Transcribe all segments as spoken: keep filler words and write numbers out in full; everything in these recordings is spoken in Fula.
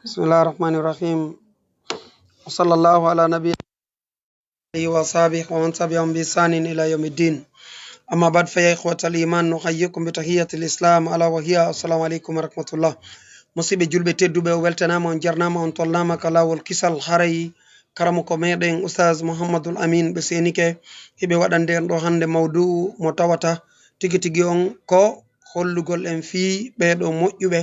بسم الله الرحمن الرحيم. وصلى الله على نبينا وآله وصحبه ومن تبعهم بإحسان إلى يوم الدين. أما بعد، فيا إخوة الإيمان، نحييكم بتحية الإسلام، ألا وهي السلام عليكم ورحمة الله. Musidɓe julɓe tedduɓe, o weltanaama, on jarnaama, on tolnaama ka laawol kisal. Haray karamoko meɗen Oustaz Mouhamadoul Amine ɓe seenike, hiɓe waɗande en ɗo hannde mawdu'u mo tawata tigi tigi on ko hollugol en fii ɓee ɗoo moƴƴuɓe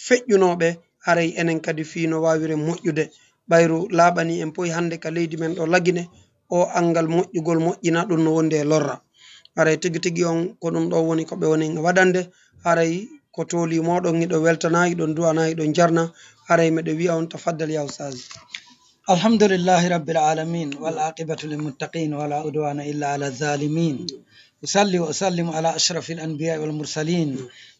feƴƴunooɓe, haray enen kadi fii no waawiren moƴƴude. Ɓayru laaɓanii en poy hannde ka leydi men ɗo Lagine, o anngal moƴƴugol moƴƴina ɗum no wondi e lorra. Haray tigi tigi on ko ɗum ɗo woni ko ɓe woni e waɗande. Haray ko tooli mooɗon, hiɗon weltana, hiɗon du'ana, hiɗon jarna. Haray miɗo wi'a on tafaddal ya Oustaz. الحمد لله رب العالمين، والعاقبة للمتقين، ولا عدوان إلا على الظالمين. أصلي وأسلم على أشرف الأنبياء والمرسلين،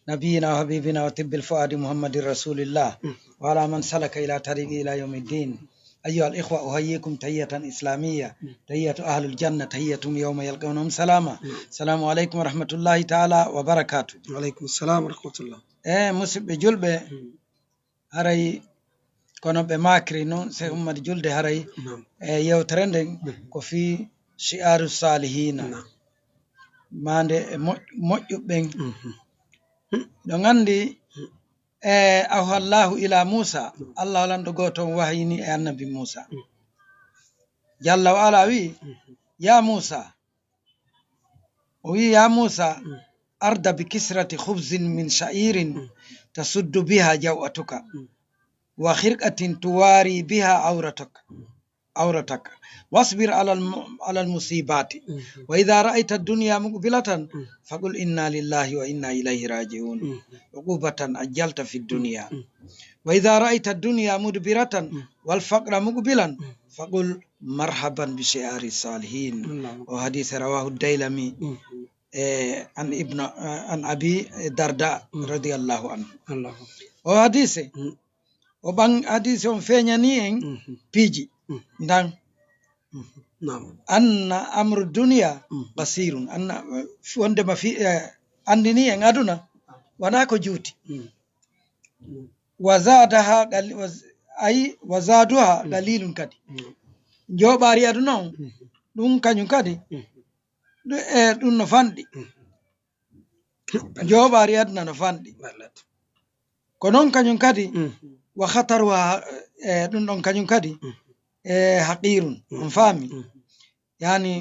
نبينا وحبيبنا وطب الفؤاد محمد رسول الله، وعلى من سلك إلى طريق إلى يوم الدين. أيها الإخوة، أحييكم تحية إسلامية، تحية أهل الجنة، تحيتهم يوم يلقونهم سلامة. السلام عليكم ورحمة الله تعالى وبركاته. وعليكم السلام ورحمة الله. Eh, musidɓe julɓe, haray kono ɓe maakiri noon, Sey Ummadi Julde, haray e yewtere nden ko fii shi'aaru saalihiina, maande e moƴ-, moƴƴuɓe ɓen. Ɗo nganndi, e awhallahu ila Muusa, Allah lanɗo gooto on wahayini e annabi Muusa. Jalla wa ala wi'i, ya Muusa, o wi'i, ya Muusa, arda bi kisrati khubzin min sha'irin tasuddu biha jaw'atuka, wa khirqatin tuwari biha awratak, awratak, wasbir ala al-, ala al-musibati, wa idha ra'aita ad-dunya muqbilatan faqul inna lillahi wa inna ilayhi raji'un, uqubatan ajjalta fi dunya, wa idha ra'aita ad-dunya mudbiratan wal faqra muqbilan faqul marhaban bi shi'ari salihin. O hadise rawahu Daylami, e an ibna, an Abi Darda radiyallahu anhu. O hadise, o ɓan hadise on feeñani en piiji ndan. Anna amru dunya basirun. Anna, wondema fi, eh, andini en aduna wana ko juuti. Wa zadaha qali-, wa z-, ay, wa zaduha qalilun kadi. Jooɓaari aduna on, ɗum kañum kadi, ɗu-, e ɗum no fanɗi. Jooɓaari aduna no fanɗi. Ko noon kañum kadi, wa khataruha, e ɗum ɗon kañum kadi, e haqirun, on faami? Yani,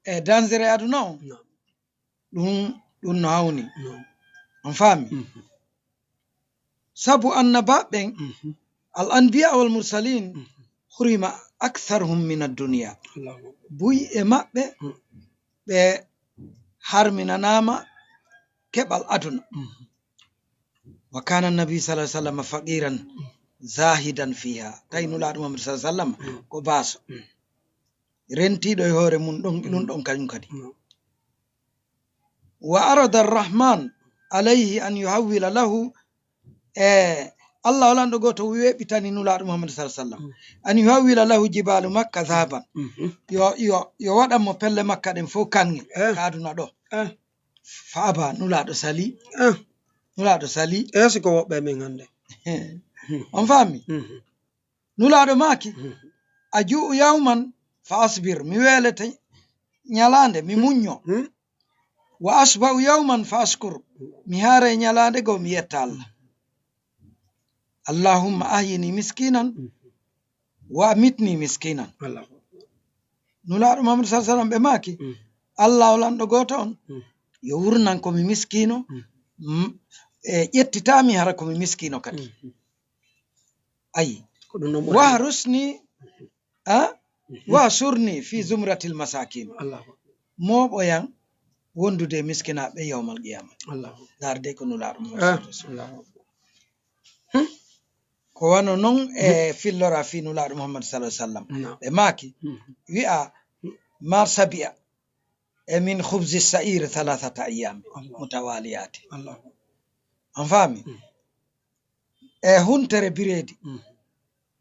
e danger aduna on, ɗum, ɗum no hawni. On faami? Sabu annabaaɓe ɓen, al anbiya wal mursalin, hurima aktharuhum min ad-dunya. Buy e maɓɓe, ɓe harminanaama keɓal aduna. Wa kana nabi sallallahu alaihi wasallam faqiran zahidan fiha. Tawi Nulaaɗo Muhammad sallallahu alaihi wasallam ko baaso. Rentiiɗo e hoore mum ɗon, ɗum ɗon kañum kadi. Wa arada arrahman alayhi an yuhawwila lahu, e Allah o lanɗo gooto weeɓitani Nulaaɗo Muhammad sallallahu alaihi wasallam. An yuhawwila lahu jibalu Makka dhahaban. Yo, yo, yo waɗan mo pelle Makka ɗen fof kaŋŋe, ka aduna ɗo. Fa aba, Nulaaɗo sali. Nulaaɗo sali. E si ko woɓɓe men hannde. On faami? Nulaaɗo maaki, a ju'u yawman fa asbir, mi weelete ñalaande, mi muñño. Wa ashba'u yawman fa ashkur, mi haare ñalaande goo, mi yetta Allah. Allahumma ahyini miskinan, wa amitni miskinan. Nulaaɗo Muhammad sallallahu alaihi wasallam ɓe maaki, Allah o lanɗo gooto on, yo wurnan ko mi miskiino, m-, e ƴettitaa mi hara ko mi miskiino kadi. Ayi. Ko ɗum noon ɓuri. Wahrusni, a? Wahshurni fi zumratil masakin. Allahu akbar. Mooɓoyan wondude e miskinaaɓe yawmal qiyamati. Allahu akbar. Ndaar de ko Nulaaɗo Muhammad sallallahu alaihi wasallam. Ko wano noon e fillora fi Nulaaɗo Muhammad sallallahu alaihi wasallam. Ɓe maaki, wi'a, ma sabi'a e min khubzi sa'ir thalathata ayyam mutawaliyati. On faami? E huntere bireedi.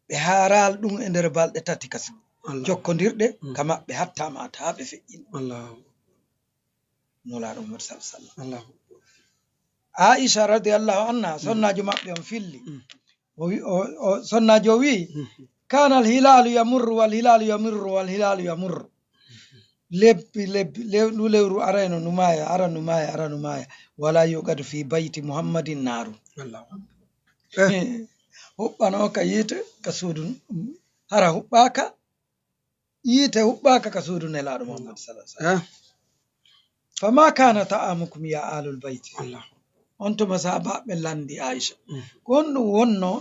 Ɓe haaraali ɗum e nder balɗe tati kasi. Jokkondirɗe ka maɓɓe hatta maata haa ɓe feƴƴini. Nulaaɗo Muhammad sallallahu alaihi wasallam. Aisha radiyallahu anha, sonnaajo maɓɓe on filli. O wi-, o, o, sonnaajo o wi'i, "Kana al hilalu yamurru, wal hilalu yamurru, wal hilalu yamurru." Lebbi, lebbi, lew-, ndu lewru arayno, ndu maaya, ara, ndu maaya, ara, ndu maaya. "Wala yuqadu fi bayti Muhammadin naru." Allahu Akbar. Eh. Huɓɓanooka yiite ka suudu, hara huɓɓaaka, yiite huɓɓaaka ka suudu Nelaaɗo Muhammad sallallahu alaihi wasallam. Eh. "Fama kana ta'amukum ya alul bayti." Allah. On tuma sahabaaɓe landi Aisha. Mm. Ko honɗum wonno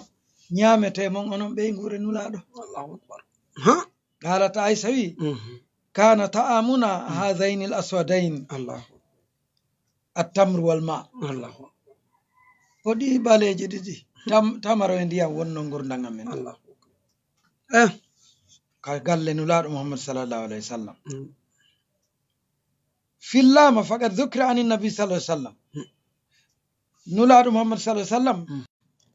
ñaametee mon onon ɓeynguure Nulaaɗo? Allahu Akbar. Ha? Qalat Aisha wi, Mhm. "Kana ta'amuna Mm. hadhaini al aswadain." Allah. At-tamru wal ma. Allah. Ko ɗi ɓaleeje ɗiɗi, tam-, tamaro e ndiyam wonno ngurdam amen. Allah. Eh. Ka galle Nulaaɗo Muhammad sallallahu alaihi wasallam. Mm. Fillama faqad dhukira anin nabi sallallahu alaihi wasallam. Mm. Nulaaɗo Muhammad sallallahu alaihi wasallam, Mm.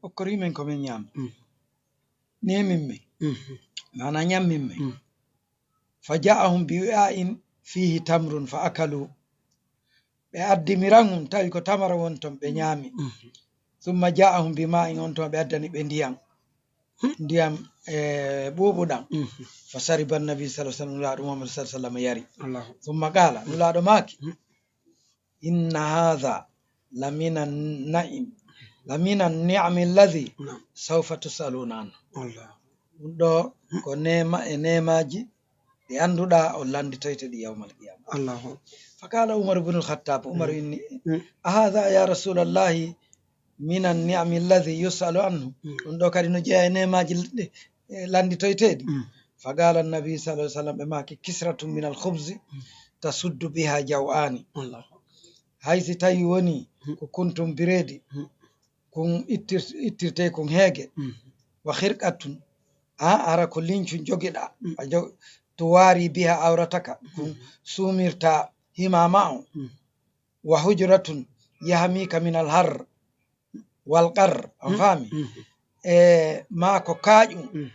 okkori men ko men ñaama. Mm. Neemin men. Mm. Maana ñammin men. Mm. Fa ja'ahum bi wi'a'in fihi tamrun fa akalu. Ɓe addi mi ran mum, tawi ko tamaro won ton, ɓe ñaami. Mm. Thumma ja'ahum bi ma'in, on tuma ɓe addani ɓe ndiyam. Mm. Ndiyam, eh, ɓuuɓuɗam. Mm. Fa shariba nabi sallallahu alaihi wasallam, Nulaaɗo Muhammad sallallahu alaihi wasallam yari. Allahu. Thumma qala, Mm. Nulaaɗo maaki, Mm. "Inna hadha lamina na'im, lamina ni'ami alladhi Naam. sawfa tus'aluna anhu." Allah. Ɗum ɗo ko neema e neemaaji ɗi annduɗaa on lannditoyte ɗi yawmal qiyama. Allahu. Fa qala Umar ibn al-Khattab, Umar Mm. inni, Mm. "A hadha ya rasulallahi minan ni'ami alladhi yus'alu anhu?" Mm. Ɗum ɗo kadi no jeyaa e neemaaji l-, ɗi, eh, lannditoyteeɗi. Mm. Fa qala an-nabi sallallahu alaihi wasallam, ɓe maaki, "Kisratun min al-khubzi Mm. tasuddu biha jaw'ani." Allahu. Hay si tawi woni Mm. ko kuntum biredi, Mm. kun ittir-, ittirte kun heege. Mm. Wa khirqatun, a, hara ko lincun jogiɗa. Mm. A jo-, tuwari biha awrataka, kun Mm. sumirta himama on. Mm. Wa hujratun yahmika min al har wal qar. A Mm. faami? Mm. E maa ko kaaƴun Mm.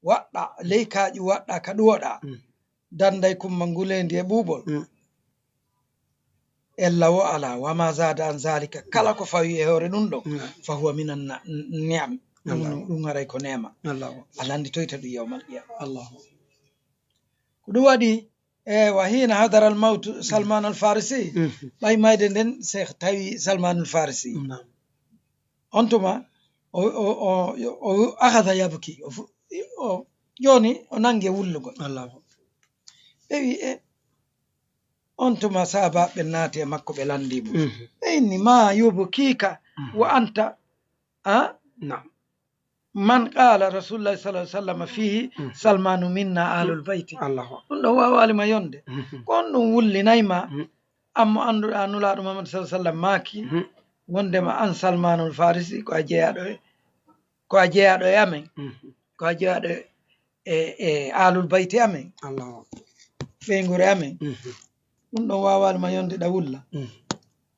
waɗɗa, ley kaaƴun waɗɗa ka ɗuwoɗa. Mm. Danday kumma nguleendi e ɓuuɓol. Mm. Ella wo ala, wa ma zada an zalika, kala ko fawi e hoore ɗum ɗo, Mm. fa huwa minan na-, ni'am. Ɗum, Allah. ɗum haray ko neema. Allah. A lannditoyta ɗum yawmal qiyama. Allah. Ko ɗum waɗi, e, wa hina hadara al mawtu Salman al Farisi, Mm. ɓay mayde nden, Cheikh tawi Salman al Farisi. Naam. On tuma, o, o, o, o akhadha yabki, o fu-, o, jooni o nangi e wullugol. Allah. Ɓe wi, e, on tuma sahabaaɓe naati e makko, ɓe lanndii mo. Mhm. Ɓe inni, "Ma yubkika Mhm. wa anta, a? Naam. Man qala Rasulullah sallallahu alaihi wasallam fihi Mhm. Salmanu minna ahlul bayti." Allahu Akbar. Ɗum ɗo waawaali ma yonde. Mhm. Ko on ɗum wullinay ma, Mhm. an mo annduɗaa Nulaaɗo Muhammad sallallahu alaihi wasallam maaki, Mhm. wondema an Salmanul Farisi ko a jeyaaɗo e, ko a jeyaaɗo e amen, Mhm. ko a jeyaaɗo e, e, e Ahlul Bayti amen, Allahu Akbar. Ɓeynguure amen. Mhm. Ɗum ɗon waawaali ma yonde ɗa wulla. Mhm.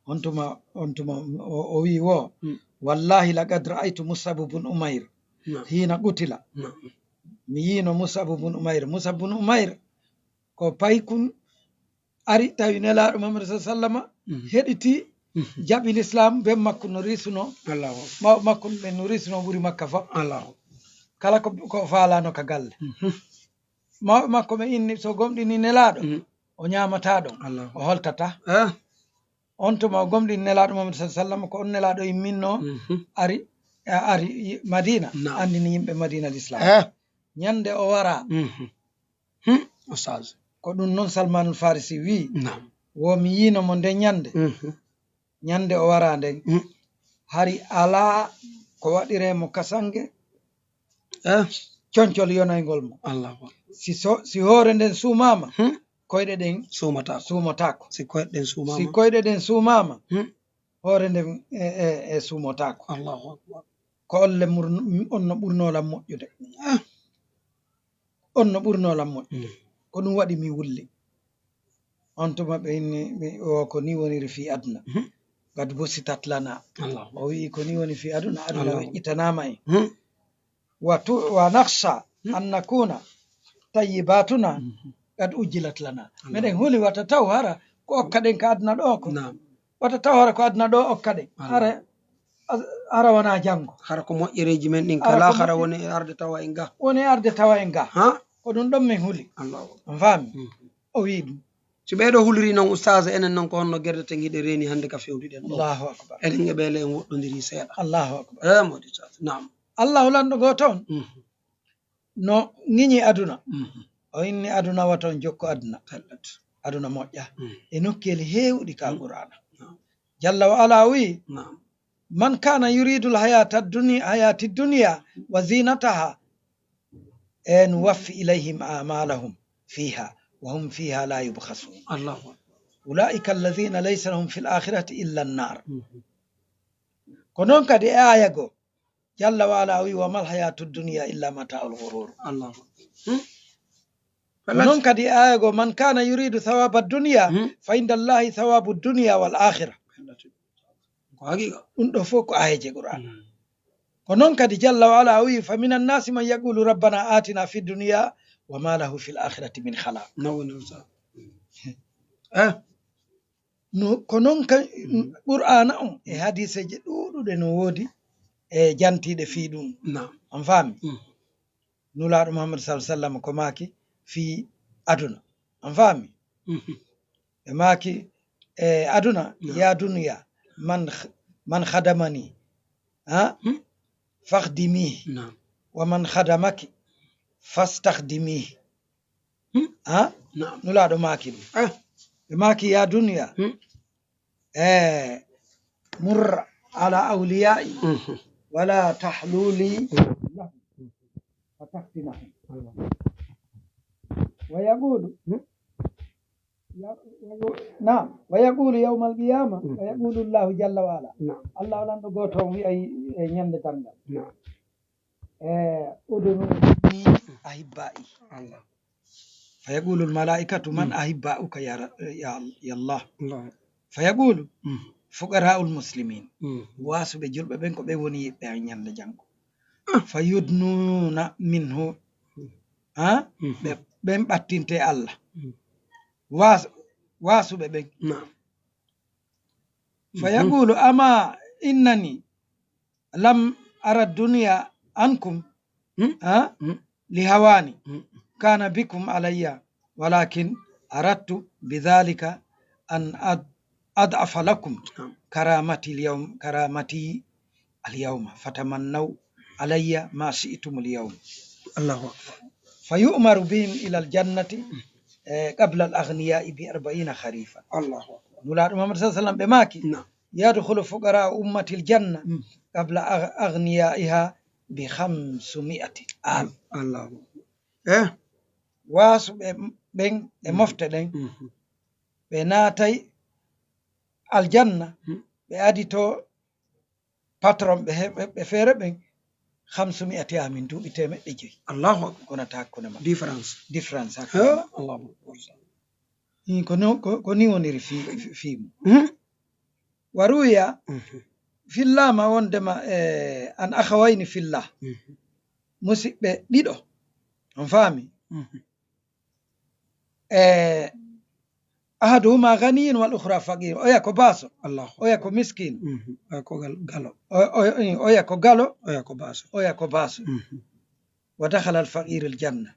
On tuma, on tuma o, o wi'i wo, Mm. "Wallahi laqad ra'aytu Mus'ab bun Umayr Naam. hina qutila." Naam. Mi yiino Mus'ab bun Umayr. Mus'ab bun Umayr ko paykun ari tawi Nelaaɗo Muhammad sallallahu alaihi wasallam Mhm. heɗiti, Mhm. jaɓi Lislaam, ben makko no riisuno, Allahu Akbar. Mawɓe makko ɓen no riisuno ɓuri Makka fof. Allahu Akbar. Kala ko, ko faalano ka galle. Mhm. Mawɓe makko ɓe inni, so gomɗini Nelaaɗo, Mhm. o ñaamataa ɗon, Allahu o holtataa. Eh. On tuma o gomɗini Nelaaɗo Muhammad sallallahu alaihi wasallam, ko on Nelaaɗo imminno, Mhm. ari, a-, ari Madina, Naam. anndini yimɓe Madina Lislaam. Eh. Ñande o wara, Mhm. Hmm, Oustaz. Ko ɗum noon Salmanul Farisi wi'i, Naam. Wo mi yiino mo nden ñande. Mhm. Ñande o wara nden. Hmm. Hari alaa ko waɗiree mo kasange, Eh. concol yonoyngol mo. Allahu Akbar. Si so-, si hoore nden suumaama, Hmm. koyɗe ɗen Suumataako. suumotaako. Si koyɗe ɗen suumaama. Si koyɗe ɗen suumaama, Hmm. hoore nden e, e, e suumotaako. Allahu Akbar. Ko on le mur-, on no ɓurnoo lan moƴƴude. Eh. On no ɓurnoo lan moƴƴude. Mm. Ko ɗum waɗi mi wulli. On tuma ɓe inni, mi, o, ko ni woniri fii aduna. Mhm. Qad busitat lana. Allahu. O wi'i, ko ni woni fii aduna, aduna Allahu. weƴƴitanaama en. Mhm. Wa tu-, wa nakhsha Mhm. an nakuna tayyibatuna Mhm. qad ujjilat lana. Allahu. Meɗen huli wata taw hara ko okka ɗen ka aduna ɗo ko. Naam. Wata taw hara ko aduna ɗo okka ɗen. Allahu. Hara Hara wonaa janngo. Hara ko moƴƴereeji men ɗin kala, hara woni e arde tawa en ga. Woni e arde tawa en ga. Ha? Ko ɗum ɗon min huli. Allahu akbar. On faami? Mhm. O wi'i ɗum. Si ɓee ɗoo huliri noon, ustaas, enen noon ko honno gerdeten hiɗen reeni hannde ka fewduɗen ɗoo? Allahu akbar. Enen e ɓee le en woɗɗondiri seeɗa. Allahu akbar. Eh, mawɗo ustaas. Naam. Allahu lanɗo gooto on. Mhm. No ŋiñi aduna. Mhm. O inni aduna wata on jokku aduna. Pellet. Aduna moƴƴa. Mhm. E nokkeeli heewɗi ka Qur'aana. Naam. Jalla wa ala o wi'i, naam. Man kana yuridu al hayata ad-dunya, hayati dunya wa zinataha, e nuwaffi ilayhim a'malahum fiha wa hum fiha la yubkhasun. Allahu akbar. Ulaika alladhina laysa lahum fil akhirati illa an-nar. Mhm. Ko noon kadi e aaya goo, Jalla wa ala o wi, "Wa mal hayatu dunya illa mata'ul ghurur." Allahu akbar. Hmm? Ko noon kadi e aaya goo, "Man kana yuridu thawaba dunya, hmm, fa inda Allahi thawabu dunya wal akhirah." Ko haqiqa. Ɗum ɗoo fof ko aayeeje Qur'aana. Hmm. Ko noon kadi Jalla wa ala o wi, "Fa minan nasi man yaqulu rabbana atina fid dunya wa ma lahu fil akhirati min khalaq." Na woni ɗum sa. Eh? No, ko noon ka, mm, Qur'aana on e hadiiseeje ɗuuɗuɗe no woodi e jantiiɗe fii ɗum. Naam. On faami? Mm. Nulaaɗo Muhammad sallallahu alaihi wasallam ko maaki fii aduna. On faami? Mhm. Ɓe maaki, e aduna, naam, ya dunya, man kh-, man khadamani, ha? Hmm? Fakhdimihi. Naam. Wa man khadamaki, fastakhdimihi. Hmm? Ha? Naam. Nulaaɗo maaki ɗum. Ah. Ɓe maaki, ya dunya. Hmm? Eh, mur ala awliyai. Mhm. Wala tahluli lahu. Fataktinahum. Wa yaqulu. Hmm? Ya-, wa yu-, naam. Wa yaqulu yawmal qiyama. Hmm. Wa yaqulu Allahu jalla wa ala. Naam. Allah o lanɗo gooto on wi'ay e ñande darngal. Naam. Eh, ud'uni ahibba'i. Allah. Fa yaqulul malaikatu, "Man, mm, ahibba'uka ya ra-, ya, ya Allah?" Allah. Fa yaqulu, mm, "Fuqara'ul muslimin." Mm. Waasuɓe julɓe ɓen ko ɓen woni yiɓɓe an ñande janngo. Ah. Fa yudnuna minhu. Mm. Ha? Mm. Ɓe, ɓen ɓattinte Allah. Mm. Waas-, waasuɓe ɓen. Naam. Fa, mhm, yaqulu, "Ama innani lam ara dunya ankum, hmm, ha? Hmm. Li hawani, hmm, kana bikum alayya, walakin aradtu bidhalika an ad-, ad'afa lakum, hmm, karamati al-yawm, karamati al-yawma, fatamannaw alayya ma shi'tum al-yawm." Allahu akbar. Fa yu'maru bihim ila al-jannati, eh, qabla al-aghniya'i bi arba'ina kharifa. Allahu akbar. Nulaaɗo Muhammad sallallahu alaihi wasallam ɓe maaki, naam. Yadkhulu fuqara'u ummati al-janna, mm, qabla agh-, aghniya'iha bi khamsumi'ati am. Allahu. Eh? Waasuɓe ɓen e, mm, mofte ɗen, mhm, ɓe naatay aljanna, mm, ɓe adito patron ɓe he-, ɓe, ɓe feere ɓen, khamsumi'ati amin, duuɓi teemeɗɗe joyi. Allahu akbar. Wonata hakkunde maɓɓe. Différence. Différence hakkunde maɓɓe. Allahu akbar. Ko no, ko, ko ni woniri fi, fi, fii mum. Mhm. Wa ruwiya, mhm, fillaama wondema, eh, an akhawayni fillah. Mhm. Musiɓɓe ɗiɗo. On faami? Mhm. Eh, ahaduhuma ghaniyun wal ukhra faqir. Oya ko baaso. Allah. Oya ko miskin. Mhm. Oya ko gal-, galo. O-, o-, oya ko galo. Oya ko baaso. Oya ko baaso. Mhm. Wa dakhala al faqir al janna.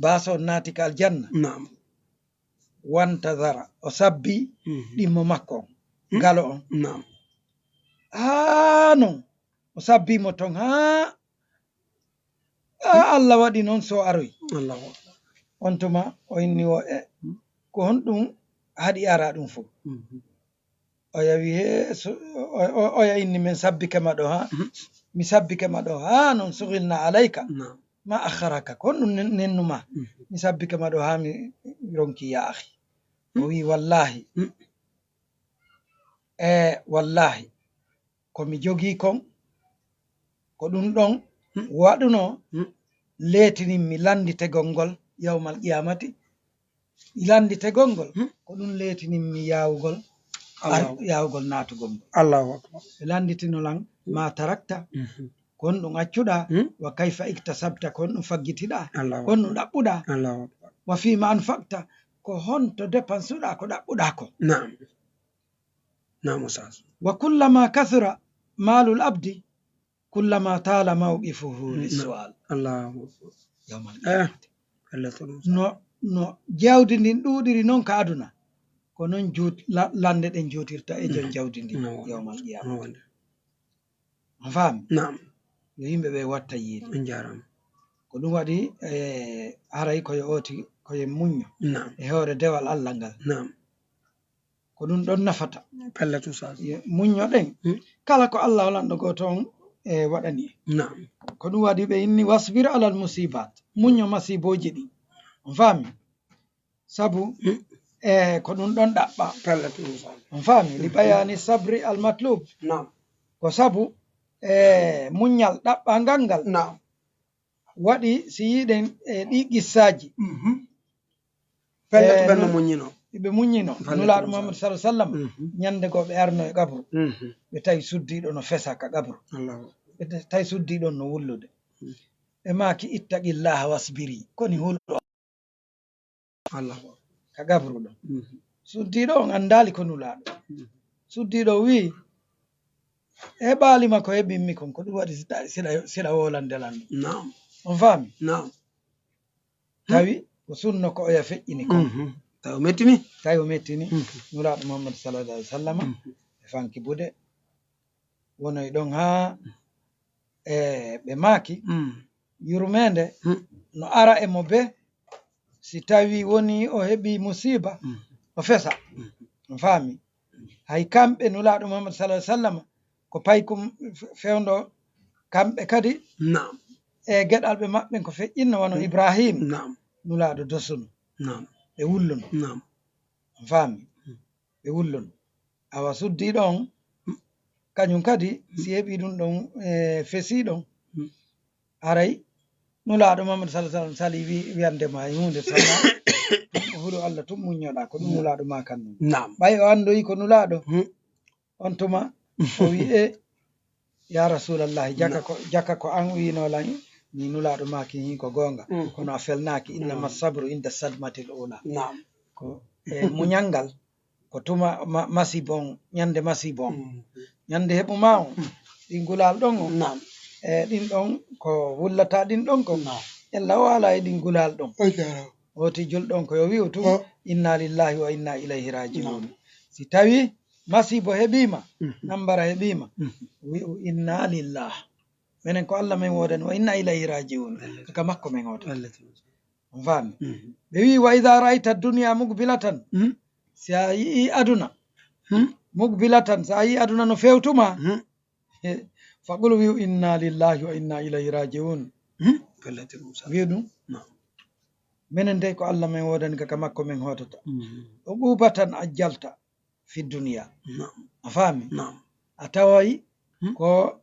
Baaso on naati ka aljanna. Naam. Wantadhara, o sabbi, mhm, ɗimmo makko on, mm, galo on. Naam. Haa non, o sabbi mo ton haa, haa Allah waɗi non so aroy. Allahu akbar. On tuma o inni o, e, ko honɗum haɗi ara ɗum fof? Mhm. Oya wi, "He, so-, o-, o-, oya inni min sabbike ma ɗo ha? Mhm. Mi sabbike ma ɗo ha non, sughilna alayka. Naam. Ma akharaka, ko honɗum nen-, nennu ma? Mhm. Mi sabbike ma ɗo ha mi ronki, ya akhi." O, mhm, wi, "Wallahi." Mhm. E, wallahi. Ko mi jogii kon, ko ɗum ɗon, hmm, waɗuno, hmm, leetinin mi lannditegol ngol yawmal qiyamati. Lannditegol ngol, hmm, ko ɗum leetinin mi yaawugol, ar-, Allahu, yaawugol naatugol ngol. Allahu akbar. Ɓe lannditino lan, hmm, ma tarakta, mhm, ko honɗum accuɗaa, hmm, wa kayfa iktasabta, ko honɗum faggitiɗaa, Allahu akbar, ko honɗum ɗaɓɓuɗaa, Allahu akbar, wa fima anfaqta, ko honto depansuɗaa ko ɗaɓɓuɗaa ko. Naam. Naam, Ustaz. Wa kullama kathura malul abdi kullama tala mawqifuhu lissual. Allahu akbar. Yawmal Eh, qiyamati. Allah tun. No, no jawdi ndin ɗuuɗiri noon ka aduna, ko noon juut, la, lande ɗen juutirta e jon jawdi ndin No. yawmal qiyama. No wonde. On faami? Naam. Yo yimɓe ɓe watta yiide. On jaaraama. Ko ɗum waɗi e haray koye ooti koye muñño Naam. e hoore dewal Allah ngal. Naam. Ko ɗum ɗon nafata. Pellet Oustaz. Yo muñño ɗen. Hmm. Kala ko Allah lanɗo gooto on e waɗani. Naam. Ko ɗum waɗi ɓe inni wasbir alal musibat. Muñño masiibooji ɗi. On faami? Sabu Hmm. e ko ɗum ɗon ɗaɓɓa. Pellet Oustaz. On faami? Li bayani sabri al matlub. Naam. Ko sabu e muññal ɗaɓɓangal ngal Naam. waɗi si yiɗen e ɗi qissaaji. Mhm. Pellet Eh, ɓen no no- muññino. Ɓe muññino. Pellet Nulaaɗo ɗum Muhammad sala. Sallallahu Alaihi Wasallam Mhm. ñande goo ɓe arno e qabru. Mhm. Ɓe tawi suddiiɗo no fesa ka qabru. Allahu. Ɓe tawi suddiiɗo no wullude. Mhm. Ɓe maaki ittaqillaha wasbiri. Koni hulɗo Allahu. ka qabru ɗon. Mhm. Suddiiɗo on anndaali ko nulaaɗo. Mhm. Suddiiɗo o wi'i, heɓaali ma ko heɓimmi kon, ko ɗum waɗi siɗa, siɗa, siɗa wolande lan ɗum. Naam. On faami? Naam. Tawi ko sunno ko oya feƴƴini kon. Mhm. Tawi o mettini. Tawi o mettini. Mhm. Nulaaɗo Muhammad Sallallahu Alaihi Wasallam Mhm. e fanki bude. Wonoy ɗon haa e ɓe maaki. Mhm. Yurmeende Mhm. no ara e mo be si tawi woni o heɓi musiba Mhm. o fesa. Mhm. On faami? Hay kamɓe Nulaaɗo Muhammad Sallallahu Alaihi Wasallam ko paykum fe- fewndo kamɓe kadi Naam. e geɗalɓe maɓɓe ko feƴƴinno wano Ibrahim Naam. Nulaaɗo dosuno Naam. ɓe wulluno. Naam. On faami? Ɓe wulluno. Awa suddiiɗo on kañum kadi si heɓi ɗum ɗon e fesiiɗon Mm. aray Nulaaɗo Muhammad Sallallahu Alaihi Wasallam sali wi wiyande ma e huunde sana ko huɗo Allah tun muññoɗa ko ɗum Nulaaɗo ma kan ɗum. Naam. Ɓay o anndoyi ko Nulaaɗo Mhm. on tuma o wi e ya Rasulallahi jaka ko jaka ko an wino lan ni Nulaaɗo maaki hin ko goonga Mhm. kono a felnaaki innama Mhm. sabru inda sadmatil ula Naam. ko e muñal ngal ko tuma ma- masibo on ñande masibo on Mhm. ñande heɓu ma on ɗin gulal ɗon on Naam. e ɗin ɗon ko wullata ɗin ɗon ko Naam. ella o ala e ɗin gulal ɗon O jaaraama. oti julɗo on ko yo wi'u tun Oh. inna lillahi wa inna ilayhi rajiun Naam. Si tawi masibo heɓima Mhm. nambara heɓima Mhm. wi'u inna lillah menen ko Allah men woodani wa inna ilayhi rajiun kaka makko men oto Pellet. on faami Mhm. ɓe wi wa ida raayta dunia mugbilatan Mhm. si a yii aduna Mhm. mugbilatan si a yii aduna no fewtuma Mhm. he, faqul wi'u inna lillahi wa inna ilayhi rajiun Mhm. Pellet Oustaz. wi'u ɗum Naam. menen dey ko Allah men woodani kaka makko men hootata Mhm. o ɓuubatan ajjalta fi dunia Naam. a faami Naam. a taway Hmm. ko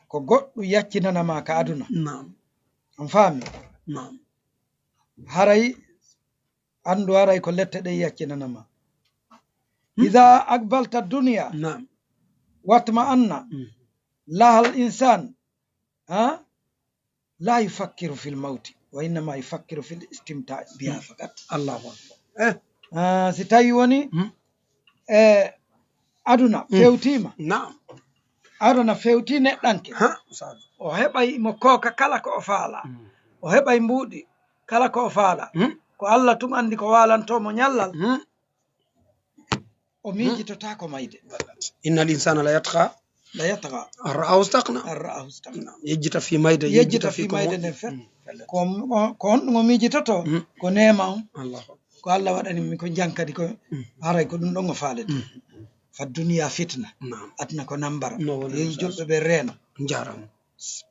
ko goɗɗum yaccinanama ka aduna Naam. on faami Naam. haray anndu haray ko lette ɗe yaccinanama ida aqbalta dunia Naam. watma anna Mhm. lahal insan ha la yufakkiru fil mawti wa innama yufakkiru fil istimta biha fakat Allahu akbar. Eh. Ah, si tawi woni Mhm. e aduna fewtima Naam. aduna fewti neɗɗanke Ha. Oustaz. O heɓay mo kooka kala ko o faala Mhm. o heɓay mbuuɗi kala ko o faala Mhm. ko Allah tun anndi ko waalanto mo ñallal Mhm. o miijitotaako mayde Innal insana la yatqa. La yatqa. An ra'ahu istagna. An ra'ahu istagna. Yejjita fii mayde. Yejjita fii mayde nden fen. Ko on ɗum o miijitoto ko neema on. Ko Allah waɗani mi ko jankadi ko haray ko ɗum ɗon o faalete. Fa duniya fitna. Aduna ko nambara. Yehi julɓe ɓe reena.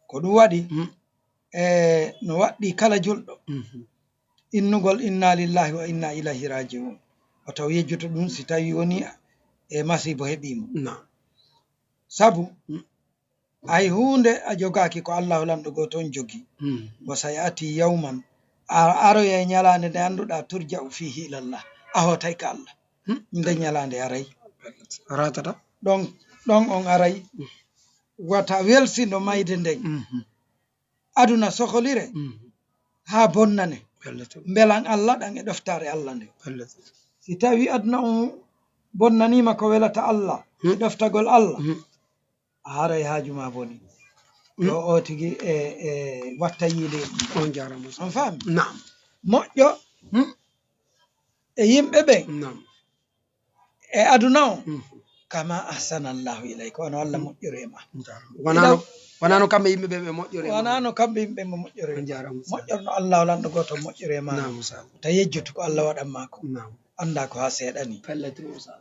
Ko ɗum waɗi e no waɗɗi kala julɗo innugol inna lillahi wa inna ilayhi raji'un o taw yejjoto ɗum si tawi woni e masiibo heɓiimo. Sabu hay huunde a jogaaki ko Allahu lanɗo gooto on jogii. Wa sayati yawman a aroyay ñalaande nde annduɗaa turja'u fihi ilallah a hootay ka Allah. Nde ñalaande aray. Ratata. Ɗon ɗon on aray wata welsindo mayde nden. Aduna soholire haa bonnane mbelan Allah ɗan e ɗoftaare Allah nden. Si tawi aduna on bonnaniima ko welata Allah e ɗoftagol Allah haray haaju ma boni. Yo o tigi e e watta yiileeji. On jaarama. On faami? Naam. Moƴƴo Hmm. e yimɓe ɓen Naam. e aduna on Hmm. kama ahsanallahu ilayka, wano Allah moƴƴori e ma. Wonano wonano kamɓe yimɓe ɓe ɓe moƴƴori. Wonano kamɓe yimɓe ɓe moƴƴori e On ma. jaarama. Moƴƴorno Allah o lanɗo gooto moƴƴori e ma. Naam sa. Ta yejjotu ko Allah waɗan ma ko. Naam. Annda ko ha seeɗani. Pelletir o sa.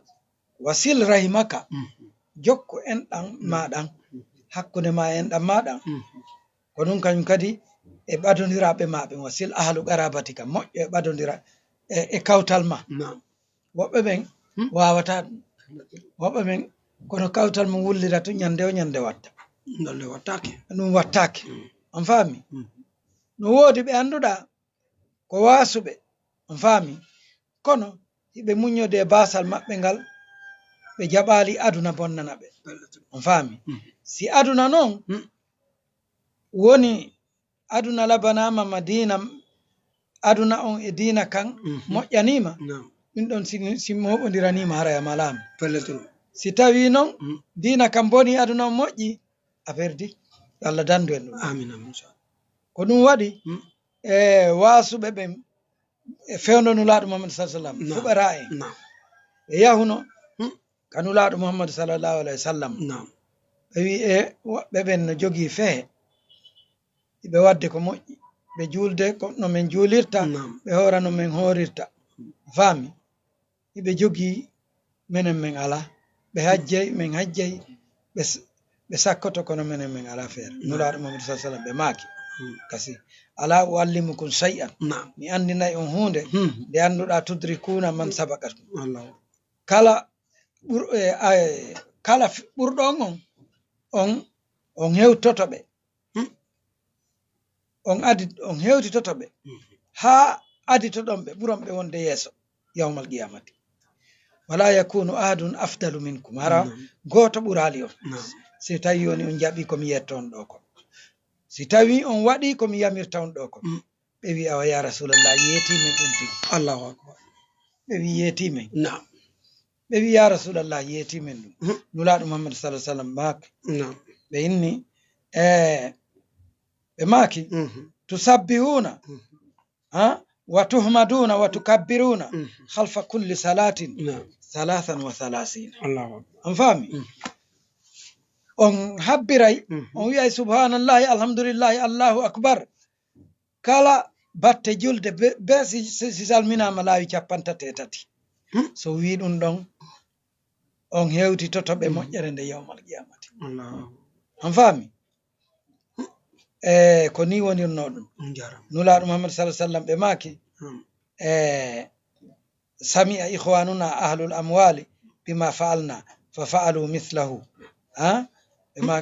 Wasil rahimaka, Mhm. jokku en ɗan ma ɗan, hakkunde ma en ɗan ma ɗan. Mhm. Ko ɗum kañum kadi e ɓadondiraaɓe ma ɓen, wasil ahlu qarabatika, moƴƴo e ɓadondira e, e kawtal ma. Naam. Woɓɓe ɓen Hmm. wawata ɗum. Woɓɓe ɓen kono kawtal mum wullira tun ñande o ñande watta. Ɗon le wattaake. Ɗum wattaake. Hmm. On faami? Hmm. No woodi ɓe annduɗa ko waasuɓe. On faami? Kono hiɓe muññode e baasal maɓɓe ngal, ɓe jaɓaali aduna bonnana ɓe. On faami? Hmm. Si aduna noon Hmm. woni aduna labanaama ma diina, aduna on e diina kan Mhm. moƴƴaniima, Naam. ɗum ɗon si, si mooɓondiraniima haray a malaama. Pelletir o. Si tawii noon Hmm. diina kan boni aduna on moƴƴi, a perdi. Allah dandu en ɗum. Amin amin sa. Ko ɗum waɗi Hmm. e waasuɓe ɓen e fewndo Nulaaɗo Muhammad sallallahu alaihi wasallam, Naam. fuqaraa en Naam. ɓe yahuno Hmm. ka Nulaaɗo Muhammad sallallahu alaihi wasallam. Naam. Ɓe wi'i e woɓɓe ɓen no jogii fehe. Ɓe waɗde ko moƴƴi. Ɓe juulde ko no men juulirta. Naam. Ɓe hoora no men hoorirta. Faami? Hiɓe jogii menen men alaa. Ɓe hajjay, men hajjay. Ɓe s-, ɓe sakkoto kono menen men alaa feere. Naam. Nulaaɗo Muhammad sallallahu alaihi wasallam ɓe maaki. Hmm. Kasi, alaa uallimukum shay'an. Naam. Mi anndinay on huunde Hmm. nde annduɗaa tudrikuuna man sabaqakum. Allahu. Kala ɓur-, e, ay, kala f-, ɓurɗo on on, on, on hewtoto ɓe. Hmm. On adi, on hewtitoto ɓe. Hmm. Haa aditoɗon ɓe, ɓuron ɓe wonde yeeso yawmal qiyamati. Wala yakunu ahadun afdalu minkum. Hara hmm. Gooto ɓuraali on. Hmm. Si tawi woni on jaɓi ko mi yetto on ɗo ko. Si tawi on waɗi ko mi yamirta on ɗo ko. Hmm. Ɓe wi, "Awa, ya Rasulallah, yeeti men ɗum tigi." Allahu akbar. Ɓe wi, "Yeeti men." Naam. Ɓe wi, "Ya Rasulallah, yeeti men ɗum." Hmm. Nulaaɗo Muhammad sallallahu alaihi wasallam maaki. Naam. Ɓe inni, e, ɓe maaki, hmm, "Tusabbihuna, hmm, ha, wa tuhmaduna, wa tukabbiruna, hmm, khalfa kulli salatin, naam, thalathan wa thalathina." Allahu akbar. On faami? Hmm. On habbiray, hmm, on wi'ay, "Subhanallahi, alhamdulillahi, Allahu akbar." Kala batte julde be, be si, si, si salminaama laawi cappantate e tati. Hmm. So wii ɗum ɗon, on hewtitoto ɓe, hmm, moƴƴere nde yawmal qiyamati. Allahu. On faami? Hmm. E ko ni wonirno ɗum. On jarama. Nulaaɗo Muhammad sallallahu alaihi wasallam ɓe maaki, hmm, e sami'a ikhwanuna ahlul amwali bima fa'alna fa fa'alu mithlahu. Ha? Ɓe ma,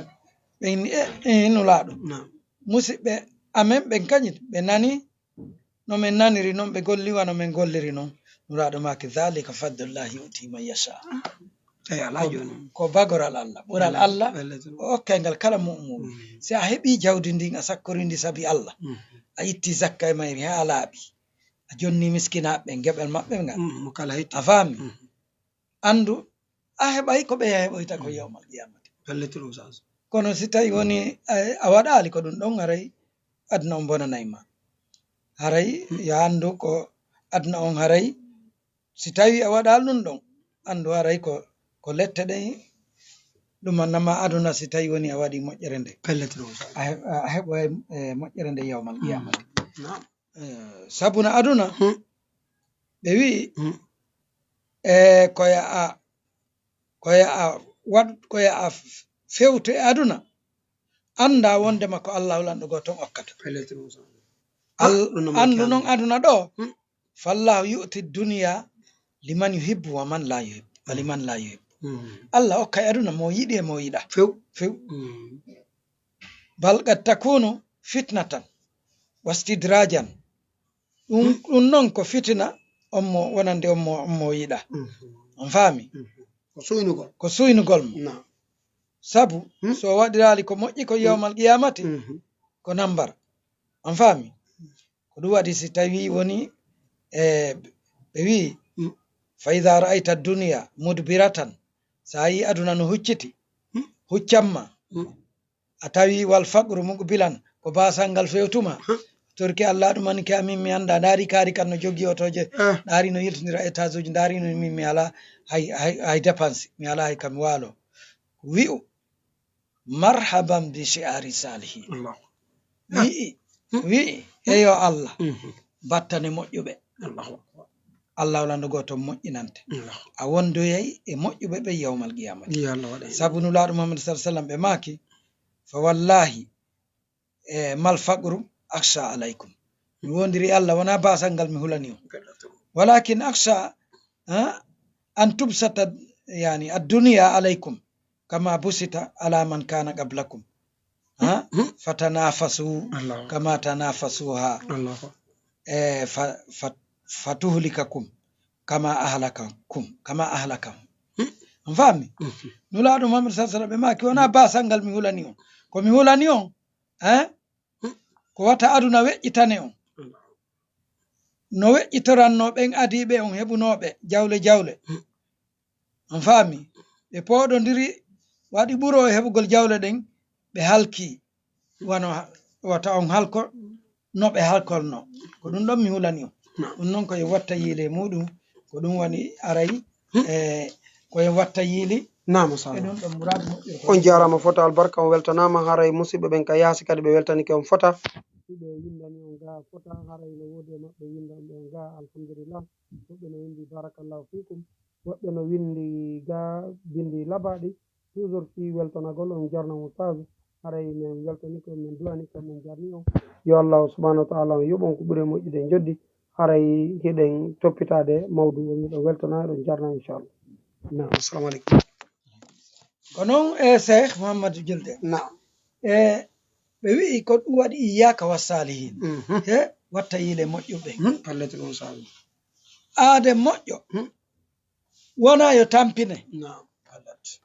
ɓe inni, e, e, Nulaaɗo. Naam. Musidɓe amen ɓen kañit, ɓe nani no men naniri non, ɓe golli wano men golliri non. Nulaaɗo maaki, "Dhalika fadlullahi yu'ti man yasha." Eyi, alaa jooni. Ko bagoral Allah, ɓural Allah, o okkay ngal kala mu'min. Mm. Si a heɓi jawdi ndin, a sakkori ndi sabi Allah, mm, a itti zakka e mayri haa laaɓi, a jonni miskinaaɓe ɓen geɓel maɓɓe ngal. Mm, mo kala hetti. A faami? Mm. Anndu, a heɓay ko ɓe heɓoyta ko, mm, yawmal qiyamati. Pellitir, Oustaz. Kono si tawi woni a, a waɗaali ko ɗum ɗon, haray aduna on bonanay ma. Haray, mm, yo anndu ko aduna on haray, si tawi a waɗaali ɗum ɗon, anndu haray ko, ko lette ɗen ɗum annama aduna si tawi woni a waɗi moƴƴere nde. Pellitir, Oustaz. A he-, a heɓoyay, e, moƴƴere nde yawmal qiyamati. Mm. Naam. Eh, sabuna aduna, hmm, ɓe wi'i, hmm, e ko ya a, ko ya a waɗ-, ko ya a f-, fewtu e aduna, annda wondema ko Allahu lanɗo gooto on okkata. Al-, ah, ɗum no anndu moƴƴi non aduna ɗo, hmm, fallahu yu'ti dunya liman yuhibbu wa man la yuhibbu, wa liman la yuhibbu. Hmm. Allah okkay aduna mo yiɗi e mo yiɗa. Few. Few. Hmm. Bal qad takunu fitnatan wastidrajan. Ɗum, hmm, ɗum noon ko fitina, on mo wonande on mo, on mo yiɗa. Mhm. On faami? Mhm. Ko suynugol. Ko suynugol mo. Naam. Sabu, hmm, so waɗiraali ko moƴƴi ko, hmm, yawmal qiyamati, mhm, ko nambar. On faami? Ko ɗum waɗi si tawi woni, e, ɓe wi'i, hmm, "Fa idha ra'ayta dunya mudbiratan", so a yii aduna no hucciti, hmm, huccan ma, A tawi wal faqru muqbilan, ko baasal ngal fewtuma. Torki Allah ɗum ani ke amin mi annda, ndaari kaari kan no joggi otooje, ndaari no yiltindira étage uji, ndaari no min mi ala hay, hay, hay dépense, mi ala hay kam waalo. Wi'u, marhaban bi shi'ari salihin. Wi'i, wi'i, eyo Allah, battane moƴƴuɓe. Allah wala nde gooto moƴƴinante. A wondoyay e moƴƴuɓe ɓe yawmal qiyamati. Sabu Nulaaɗo Muhammad sallallahu alaihi wasallam ɓe maaki, fa wallahi, e mal faqru akhsha alaykum. Mi wondiri Allah, wona baasal ngal mi hulani on. Walakin akhsha, ha, an tubsata, yani, ad-dunya alaykum kama busita ala man kana qablakum. Ha? Fatanafasu kama tanafasuha. E, fa, fa, fatuhlikakum kama ahlakakum, kama ahlakahum. On faami? Nulaaɗo Muhammad sallallahu alaihi wasallam ɓe maaki, wona baasal ngal mi hulani on. Ko mi hulani on, eh? Ko wata aduna weƴƴitane on. No weƴƴitoranno ɓen adiiɓe on heɓunooɓe jawle jawle. On faami? Ɓe pooɗondiri, waɗi ɓuro e heɓugol jawle ɗen, ɓe halki. Wano ha-, wata on halko, no ɓe halkolno. Ko ɗum ɗon mi hulani on. Ɗum noon ko en watta yiile muɗum. Ko ɗum woni aray, e ko en watta yiili. Naam, e ɗum ɗon muraadu moƴƴo. On jaaraama fota albarka, on weltanaama. Haray musidɓe ɓen ka yaasi kadi ɓe weltanike on fota. Si ɓe windani on gaa fota, haray no woodi e maɓɓe windanɓe on gaa, alhamdulillah. Woɓɓe no windi barakallahu fiikum, woɓɓe no windi gaa bindi labaaɗi. Toujours fii weltanagol, on jarna on ustaazu. Haray min weltani ko, min du'ani ko, min jarni on. Yo Allahu subhanahu wa ta'ala on yoɓ on ko ɓuri moƴƴude e njoddi. Haray hiɗen toppitaade mawdu o, miɗo weltana, eɗon jarna inchallah. Naam, assalamu aleykum. Ko noon e Cheikh Mouhamadou Julde. Naam. E ɓe wi'i ko ɗum waɗi iyyaka wa salihin. Mhm. E watta yiile moƴƴuɓe. Mhm. Pallete ɗum salihin. Aade moƴƴo. Mhm. Wona yo tampine. Naam. Pallete.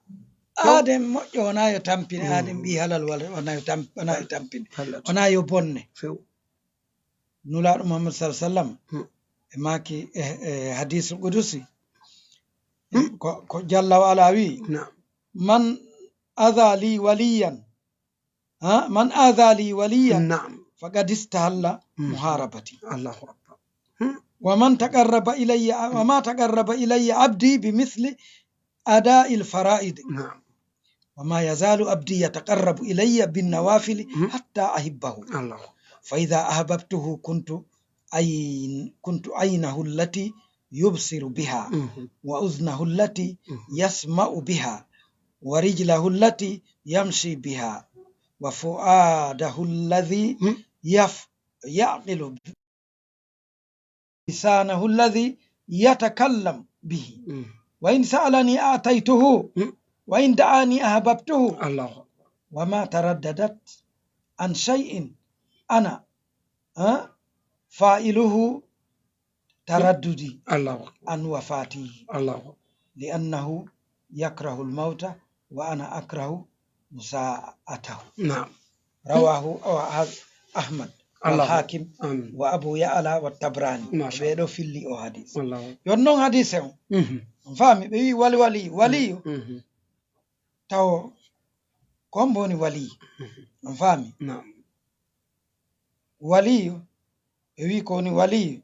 Aaden moƴƴo wona yo tampine, mm, aaden ɓii halal wala wona yo tam-, wona yo tampine. Pallete. Wona yo bonne. Few. Nulaaɗo Muhammad sallallahu alaihi wasallam, hmm, e maaki e, e hadiisul qudusi, hmm, ko, ko Jalla wa Ala wi, naam, "Man adha li waliyan, ha, man adha li waliyan, naam, faqad istahalla, hmm, muharabati." Allahu akbar. Hmm. "Wa man taqarraba ilayya, wa ma taqarraba ilayya abdi bi mithli ada'il fara'id." Naam. "Wa ma yazalu abdi yataqarrabu ilayya bin nawafili, hmm, hatta ahibbahu. Allahu akbar. Fa idha ahbabtuhu kuntu ayn-, kuntu aynahu allati yubsiru biha, mhm, wa udhnahu allati, mhm, yasma'u biha, wa rijlahu allati yamshi biha, wa fu'adahu alladhi, hmm, yaf-, ya'qilu, lisanahu alladhi yatakallam bihi. Mm. Wa in sa'alani a'taytuhu. Mm. Wa in da'ani ahbabtuhu." Allahu akbar. "Wa ma taraddadat an shay'in ana, ha, fa'iluhu taraddudi, Allahu akbar, an wafatihi. Allahu akbar. Li annahu yakrahu al-mawta wa ana akrahu musa'atahu." Naam. Rawahu, o, ha-, Ahmad, wal, Allahu, Hakim, amin, wa Abu Ya'la wa Tabrani. Masha Allah. Ɓe ɗo filli o hadis. Allahu. Yon non hadise on. Mhm. On faami, ɓe wi wali, wali, waliyu. Mhm. Tawo, ko hombo woni waliyu? Mhm. On faami? Naam. Waliyu, ɓe wi ko woni waliyu?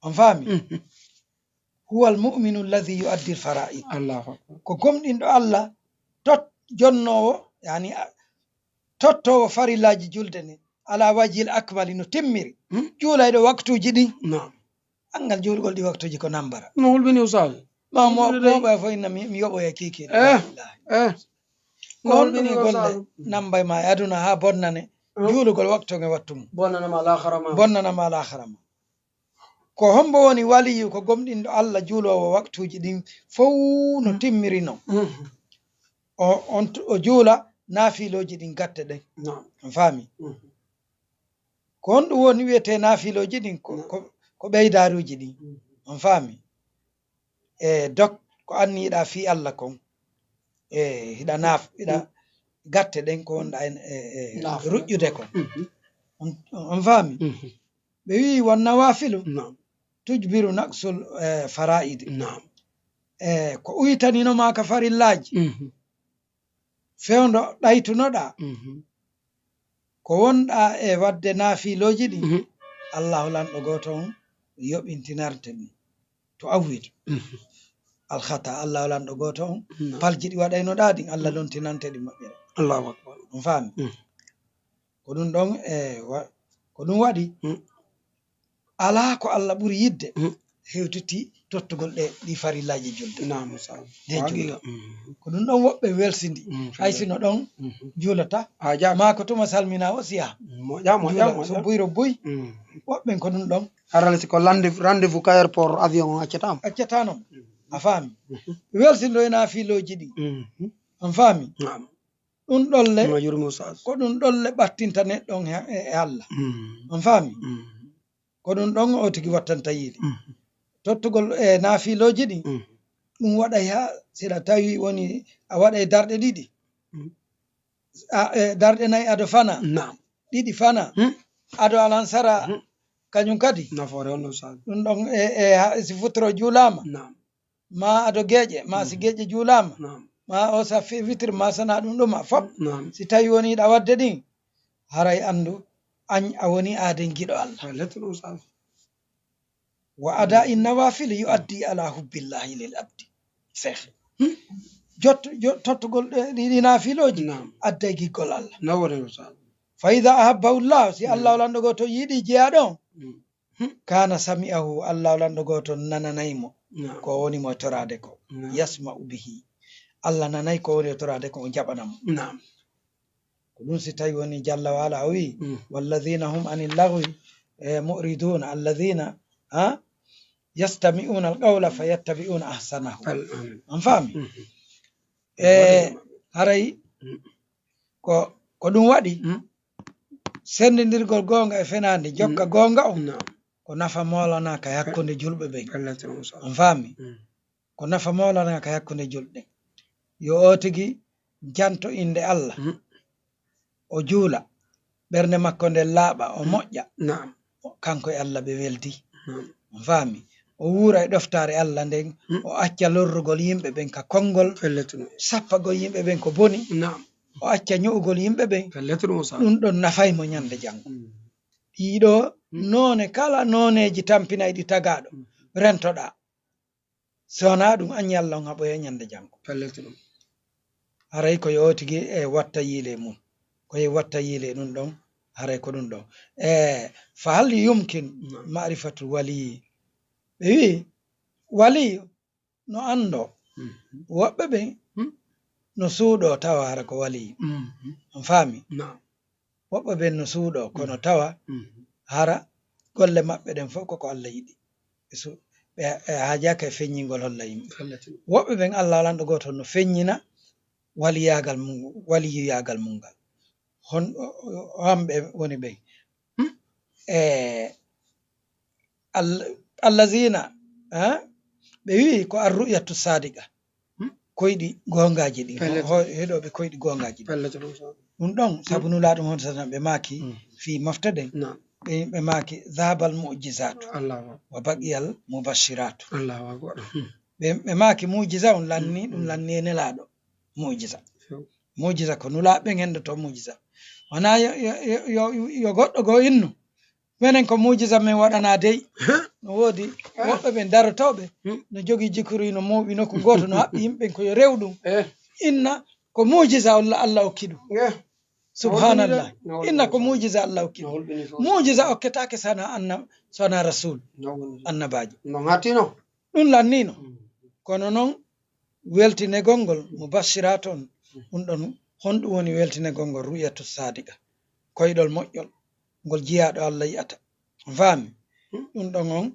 On faami? Mhm. "Huwa al-mu'minu alladhi yu'addi al-fara'id." Allahu akbar. Ko gomɗinɗo Allah, tot-, jonnoowo, yani, a, tottoowo farillaaji julde ne, ala wajhil akmali, no timmiri. Hmm? Juulayɗo waktuuji ɗin. Naam. Anngal juulgol ɗi waktuuji ko nambara. No hulɓini Ustaz? Ma mo, mo ɓe fof inna mi, mi yoɓoya kiikiiɗe. Eh, eh. Ko no honɗum hulɓini e golle Ustaz? Nambay ma e aduna haa bonnane. Hmm? Juulugol waktu nge wattu mum. Bonnanama alaxara ma. Bonnanama alaxara ma. Ko hombo woni waliyu? Ko gomɗinɗo Allah, juuloowo waktuuji ɗin fow no, mm, timmirino. Mm. O, on t-, o juula naafilooji ɗin gatte ɗen. Naam. On faami? Mm. Ko honɗum woni wiyetee naafilooji ɗin? Ko, naam, ko, ko ɓeydaaruuji ɗin. Mm. On faami? E dok ko anniyiɗaa fii Allah kon. E hiɗa naaf-, hiɗa, mm, gatte ɗen ko wonɗa en, e, e, naaf-, ruƴƴude kon. Mhm. On, on faami? Mhm. Ɓe wi'i, "Wan nawafilu, naam, tujbiru naqsul, eh, fara'idi." Naam. E ko uytanino ma ka farillaaji. Mhm. fewndo ɗaytunoɗaa, mhm, ko wonɗaa e waɗde naafilooji ɗi, mhm, Allahu lanɗo gooto on yoɓintinarte ɗum. To awwit, mhm, alkhata, Allahu lanɗo gooto on, mhm, palji ɗi waɗaynoɗaa ɗin, Allah, mhm, lontinante ɗi moƴƴere. Allahu akbar. On faami? Mhm. Ko ɗum ɗon e wa-, ko ɗum waɗi, mhm, alaa ko Allah ɓuri yiɗde, mhm, hewtiti tottugol ɗe, ɗi farillaaji julde. Naam, sa-, nde juula. Mhm. Ko ɗum ɗon woɓɓe welsindi. Mhm, hay sino ɗon, mhm, juulata. A jaaka. Maa ko tuma salmina o siya. Moƴƴa, moƴƴa, juula, moƴƴa. So buy ro buy. Mhm. Woɓɓen ko ɗum ɗon. Harale si ko lande-, rendez-vous ka airport avion on accatama. Accatano. Mhm. A faami? Mhm. Welsindo e naafilooji ɗi. Mhm. On faami? Naam. Ɗum ɗolle, ma yurmo sa-, ko ɗum ɗolle ɓattinta neɗɗo on e, e Allah. Mhm. On faami? Mhm. Ko ɗum ɗon o tigi wattanta yiide. Mhm. Tottugol e naafilooji ɗi, mhm, ɗum waɗay haa, si ɗa tawi woni a waɗay darɗe ɗiɗi. Mhm. A, e, darɗe nayi ado fana. Naam. Ɗiɗi fana. Mhm. Ado alansara, mhm, kañum kadi. Nafoore on ɗon sa-, ɗum ɗon e, e, ha, si futuro juulaama. Naam. Ma ado geeƴe, ma si, mhm, geeƴe juulaama. Naam. Ma o sa fi-, witiri, ma sana ɗum ɗuma fof. Naam. Si tawi woni ɗa waɗde ɗin, haray anndu, an a woni aaden giɗo Allah. Wallahi ɗum sa-, wa ada in nawafil yuaddi ala hubbillahi lil abdi. Seex. Hmm? Jot-, jo-, tottugol ɗe, ɗi, ɗi naafilooji, naam, adday giggol Allah. Nawore ɗum sa-, fa ida ahabbahu llah, si, hmm, Allah lanɗo gooto yiɗi jeyaaɗo on, hmm, hmm, kana sami'ahu, Allah lanɗo gooto nananay mo, naam, ko woni mo e toraade ko. Naam. Yasma'u bihi. Allah nanay ko woni e toraade ko, o jaɓana mo. Naam. Ko ɗum si tawi woni jalla wa ala o wi, mm, walladhina hum anil laghwi, eh, mu'ridun, alladhina, ha, yastami'una al-qawla fayattabi'una ahsanahu. Al-, amin. On faami? Mhm. E, haray, mm, ko, ko ɗum waɗi, mm, sendindirgol goonga e fenaande, jokka, mm, goonga on, naam, ko nafa moolanaaka e hakkunde julɓe ɓen. Wallahi, on faami? Mm. Ko nafa moolanaaka e hakkunde julɓe. Yo o tigi janto innde Allah, mhm, o juula, ɓernde makko nden laaɓa, o, mhm, moƴƴa. Naam. Kanko e Allah ɓe weldi. Naam. On faami? O wuura e ɗoftaare Allah nden, mhm, o acca lorrugol yimɓe ɓen ka konngol, pellet, no, sappagol yimɓe ɓen ko boni. Naam. O acca ño'ugol yimɓe ɓen. Pellet, ɗum sa-, ɗum ɗon nafay mo ñande janngo. Mm. Ɗiɗo, mm, noone kala nooneeji tampinayɗi tagaaɗo, mm, rentoɗaa. Si wonaa ɗum, an Yalla on haɓoyay ñande janngo. Pellet ɗum. Haray ko yo o tigi e watta yiile mum. Ko yo watta yiile ɗum ɗon, haray ko ɗum ɗon. E, fa hal yumkin, naam, ma'rifatul waliyi? Ɓe wi'i, waliyu no anndoo. Mhm. Woɓɓe ɓen, hmm, no suuɗoo tawa hara ko waliyu. Mhm. On faami? Naam. Woɓɓe ɓen no suuɗoo, kono, mhm, tawa, mhm, hara golle maɓɓe ɗen fof koko Allah yiɗi. Ɓe su-, ɓe, ɓe haajaaka e feññingol holla yimɓe. Wallahi. Woɓɓe ɓen Allah lanɗo gooto no feññina waliyaagal mum, waliyaagal mum ngal. Hon, o, o, o, hamɓe woni ɓen. Hmm? E, Al-, allazina, ha? Ɓe wi'i ko ar-ru'yatu sadiqa. Hmm? Koyɗi goongaaji ɗin. Pellet. Ho-, heɗooɓe koyɗi goongaaji ɗin. Pellet, ɗum so. Ɗum ɗon, hmm, sabu Nulaaɗo Muhammad sallallahu alaihi wasallam ɓe maaki, hmm, fii mofte ɗen. Naam. Ɓe, ɓe maaki, dhahabal mu'jizatu, Allahu akbar, wa baqiyal mubashiratu. Allahu akbar. Hmm. Ɓe, ɓe maaki mu'jiza on lanni, hmm, ɗum, hmm, lanni e Nelaaɗo. Mu'jiza. Few. Mu'jiza ko Nulaaɓe ɓen hendoto mu'jiza. Wonaa yo, yo, yo, yo, yo goɗɗo goo innu. Menen ko mu'jiza men waɗanaa dey. Huh? No woodi, ah, woɓɓe ɓen darotooɓe, hmm, no jogii jikkuruuji no mooɓi nokku gooto, no haɓɓi yimɓe ɓen ko yo rew ɗum. Eh. Inna ko mu'jiza Allah, Allah okki ɗum. Eh. Subhanallah. No hulɓini de. Inna ko mu'jiza Allah okki ɗum. No hulɓini fof. Mu'jiza okketaake sana anna-, sana rasul. No hulɓini. Annabaajo. No ŋattino. Ɗum lanniino. Mm. Kono noon, weltinegol ngol, mubashirat on, mm, ɗum ɗon, honɗum woni weltinegol ngol? Ru'yatu sadiqa, koyɗol moƴƴol, ngol jiyaaɗo Allah yi'ata. Faami? Mm. Ɗum ɗon on,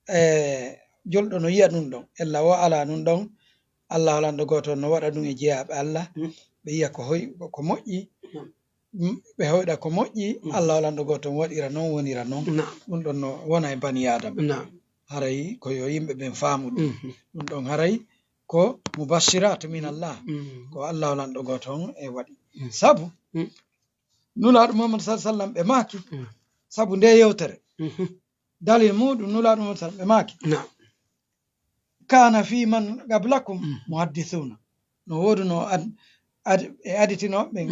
e, julɗo no yi'a ɗum ɗon. Ella o alaa ɗum ɗon, Allah lanɗo gooto no waɗa ɗum e jiyaaɓe Allah. Mm. Ɓe yi'a ko hoy-, ko moƴƴi. Mm. Mm, ɓe hoyɗa ko moƴƴi, mm, Allah lanɗo gooto on waɗira noon, wonira noon. Naam. Ɗum ɗon no wona e bani Aadama. Naam. Haray ko yo yimɓe ɓen faamu ɗum. Mhm. Ɗum ɗon haray ko mubashirat min Allah. Mm. Ko Allah lanɗo gooto on e waɗi. Mm. Sabu, mm, Nulaaɗo Muhammad sallallahu alaihi wasallam ɓe maaki, mm, sabu nde yewtere. Mhm. Dalil muuɗum, Nulaaɗo Muhammad sallallahu alaihi wasallam ɓe maaki. Naam. Kana fi man qablakum, mm, muhaddithuna. No wooduno an-, ad- e aditinooɓe ɓen,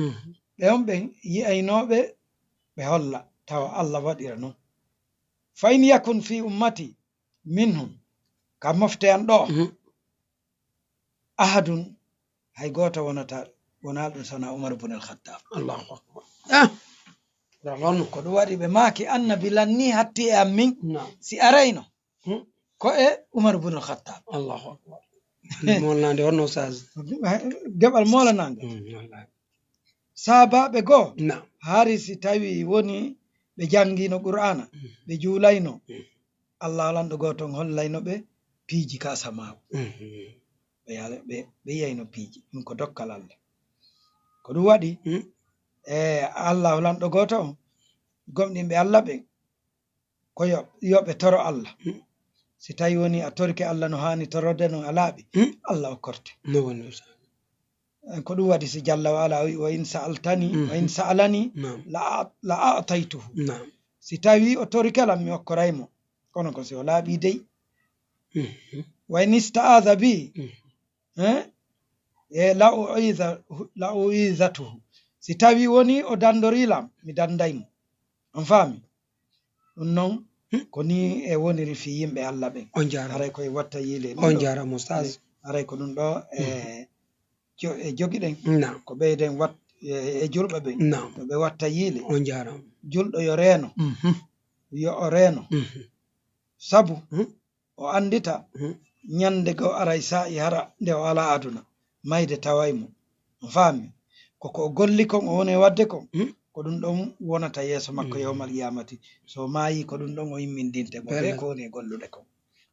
ɓe on ɓen yi'aynooɓe ɓe holla, tawa Allah waɗira non. Fa in yakun fi ummati minhum, ka mofte an ɗo, ahadun, hay gooto wonata, wonaa ɗum sana Umar bun al-Khattab. Allahu akbar. Ah, ko ɗum waɗi ɓe maaki annabi lanni hatti e am min, si arayno ko e Umar bun al-Khattab. Allahu akbar. Molnande honno, Oustaz? Geɓal molanande. Saabaaɓe goo, hari si tawi woni ɓe janngino Qur'aana, ɓe juulayno, Allah lanɗo gooto on hollayno ɓe piiji ka samaawu. Ɓe yala- ɓe- ɓe yiyayno piiji. Ɗum ko dokkal Allah. Ko ɗum waɗi, e Allah lanɗo gooto on, gomɗinɓe Allah ɓen, ko yo- yo ɓe toro Allah. Si tawi woni a torike Allah no haani torode non, a laaɓi, Allah okkorte. No woni, Oustaz? Ko ɗum waɗi si Jalla wa Ala o wi, "Wa in sa'altani, wa in sa'alani la a- la a'taytuhu." Si tawi o torike lan, mi okkoray mo. Kono ko si o laaɓi dey. Wa in ista'adha bi, eh, e la u'iza- la u'izatuhu. Si tawi woni o dandori lan, mi danday mo. On faami? Ɗum non, ko ni e woniri fii yimɓe Allah ɓen. On jaaraama. Haray koye watta yiile. On jaaraama, Oustaz. Haray ko ɗum ɗo e jo- e jogiɗen. Naam. Ko ɓeyden wat- e e julɓe ɓen. Naam. Yo ɓe watta yiile. On jaaraama. Julɗo yo reeno. Yo o reeno. Sabu o anndita ñannde goo aray saa'i hara nde o alaa aduna, mayde taway mo. On faami? Ko ko o golli kon, o woni e waɗde kon, ko ɗum ɗon wonata yeeso makko yawmal qiyaamati. So o maayii, ko ɗum ɗon o immindinte mo bee ko woni e gollude kon.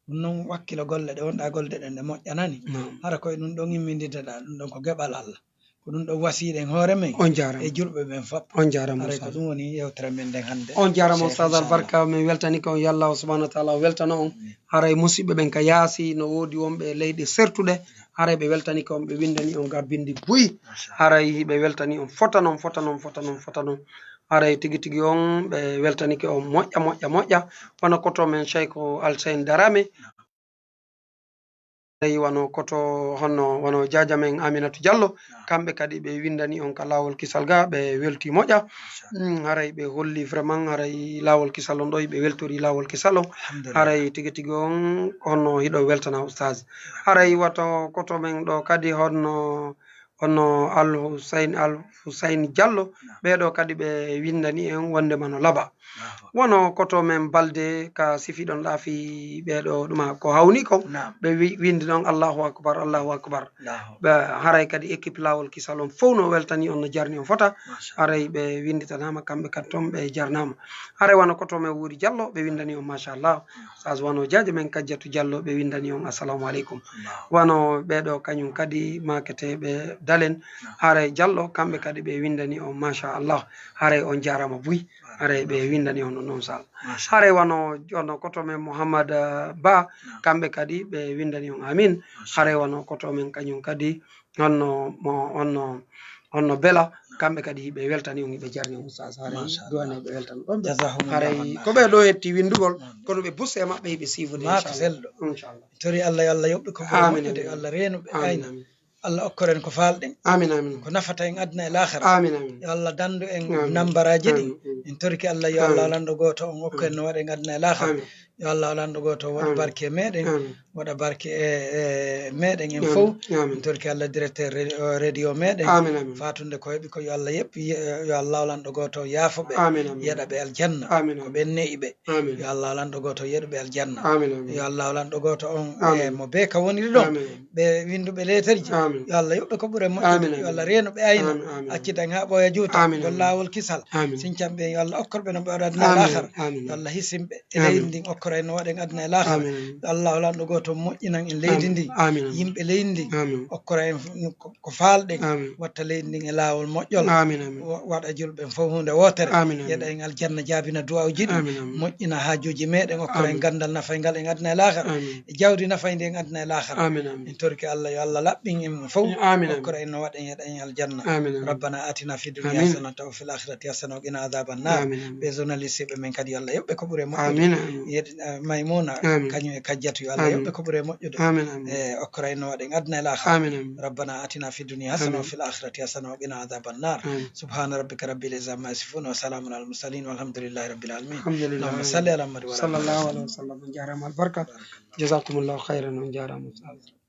Ɗum non, wakkilo golle ɗe wonɗaa gollude ɗen, ɗe moƴƴanani. Hara ko e ɗum ɗon immindinteɗaa, ɗum ɗon ko geɓal Allah. Ko ɗum ɗon wasiyiɗen hoore men e julɓe ɓen fof. On jaaraama, Oustaz. Haray ko ɗum woni yewtere men nden hannde. On jaaraama, Oustaz Albarka, min weltani ko on, yo Allah subhanahu wa taala o weltano on. Haray musiɓɓe ɓen ka yaasi, no woodi wonɓe e leyɗe sertuɗe, haray ɓe weltani ko on, ɓe winndani on ga binndi buy. Haray ɓe weltani on fota non, fota non, fota non, fota non. Haray tigi tigi on ɓe weltanike on moƴƴa, moƴƴa, moƴƴa. Wano koto men Cheikh Alsane Darame. Tawi wano koto honno, wano jaaja men Aminatu Diallo, kamɓe kadi ɓe winndani on ka laawol kisal ga, ɓe welti moƴƴa. Mm, haray ɓe holli vraiment, haray laawol kisal on ɗo, ɓe weltori laawol kisal on. Haray tigi tigi on, honno hiɗo weltana Oustaz. Haray wato koto men ɗo kadi honno, honno Al Hussein, Al Hussein Diallo, ɓee ɗo kadi ɓe winndani en wonndema no laaɓa. Wono koto men Balde ka sifiɗon ɗaa fii ɓee ɗo ɗuma ko hawni kon. Ɓe wi- winndi ɗon Allahu Akbar, Allahu Akbar. Ɓe haray kadi équipe Laawol Kisal on fow no weltani on, no jarni on fota. Haray ɓe winnditanaama kamɓe kadi ton, ɓe jarnaama. Haray wano koto men Wuuri Jallo, ɓe winndani on machallah. Oustaz wano jaajo men Kajjatu Jallo, ɓe winndani on assalamu aleykum. Wano ɓee ɗo kañum kadi maaketeeɓe Dalen, haray Jallo, kamɓe kadi ɓe winndani on machallah. Haray on jaaraama buy. Haray ɓe winndani on ɗum ɗon sal. Haray wano, wano koto men Mouhammad, ah, Ba, kamɓe kadi ɓe winndani on amin. Haray wano koto men kañum kadi, honno mo, honno, honno Bela, kamɓe kadi hiɓe weltani on, hiɓe jarni on, Oustaz. Haray duwane ɓe weltani ɗon ɓe. Haray ko ɓe ɗo hetti winndugol, kono ɓe busse e maɓɓe hiɓe siifude, inchallah. Inchallah. Tori Allah, yo Allah yoɓɓe ko ɓuri moƴƴude, yo Allah reenu ɓe, ayna. Allah okkoren ko faalɗen. Amin, amin. Ko nafata en aduna e laakhara. Amin, amin. Yo Allah dandu en nambaraaji ɗin. Amin, amin. En torike Allah, yo Allah lanɗo gooto on okku en no waɗen aduna e laakhara. Amin. Yo Allah lanɗo gooto waɗa barke e meɗen, waɗa barke e, e meɗen en fow. Amin. En torike Allah directeur re-, o, radio meɗen. Amin, amin. Fatunde ko heɓi ko yo Allah yeɓɓi, ye-, yo Allah lanɗo gooto yaafo ɓe. Amin, amin. Yeɗa ɓe aljanna. Amin, amin. Ko ɓen ne'i ɓe. Amin. Yo Allah lanɗo gooto yeɗu ɓe aljanna. Amin, amin. Yo Allah lanɗo gooto on, e mo bee ka woniri ɗon. Amin. Ɓe winnduɓe leeterji. Amin. Yo Allah yoɓɓe ko ɓure moƴƴude. Amin, amin. Yo Allah reenu ɓe ayna. Amin, amin. Accida en haa ɓooya juuta. Amin, amin. Laawol kisal. Amin. Sincan ɓe yo Allah okkor ɓe no ɓe waɗa aduna e laakhara. Amin. Yo Allah hisin ɓe e leydi ndin, okkora en no waɗen aduna e laakhara. Amin, amin. Yo Allah lanɗo gooto moƴƴinan en leydi ndin. Amin, amin. Yimɓe leydi ndin. Amin. Okkora en f-, ko, ko faalɗen. Amin. Watta leydi ndin e laawol moƴƴol. Amin, amin. Wa-, waɗa julɓe en fow huunde wootere. Amin, amin. Yeɗa en aljanna, jaabina du'aawuji ɗin. Amin, amin. Moƴƴina haajuuji meɗen, okkora en ganndal nafaygal en aduna e laakhara. Amin. E jawdi nafayndi en aduna e laakhara. Amin, amin. En torike Allah, yo Allah laɓɓin en fow. Amin, amin. Okkora en no waɗen yeɗa en aljanna. Amin, amin. Rabbana atina fid dunya hasanatan wa fil akhirati hasanatan wa qina adhaban nar. Amin, amin. Ɓe journaliste ɓe men kadi, yo Allah yoɓɓe ko ɓure moƴƴude. Amin, amin. Yeɗ- eh, Maymuna, amin, kañum e Kajjatu, yo Allah, amin, yoɓɓe ko ɓuri e moƴƴude. Amin, amin. E okkoray no waɗen aduna e laakhira. Amin, amin. Rabbana atina fi dunya hasana wa, amin, fil akhirati hasana wa qina adhaban nar. Amin. Subhana rabbika rabbil izzati amma yasifun wa salamun alal mursalin walhamdulillahi rabbil alamin. Alhamdulillah. Allahumma salli ala Muhammad wa ala ali Muhammad. Sallallahu alaihi wa sallam. On jaaraama albarka. Jazakumullahu khairan. On jaaraama.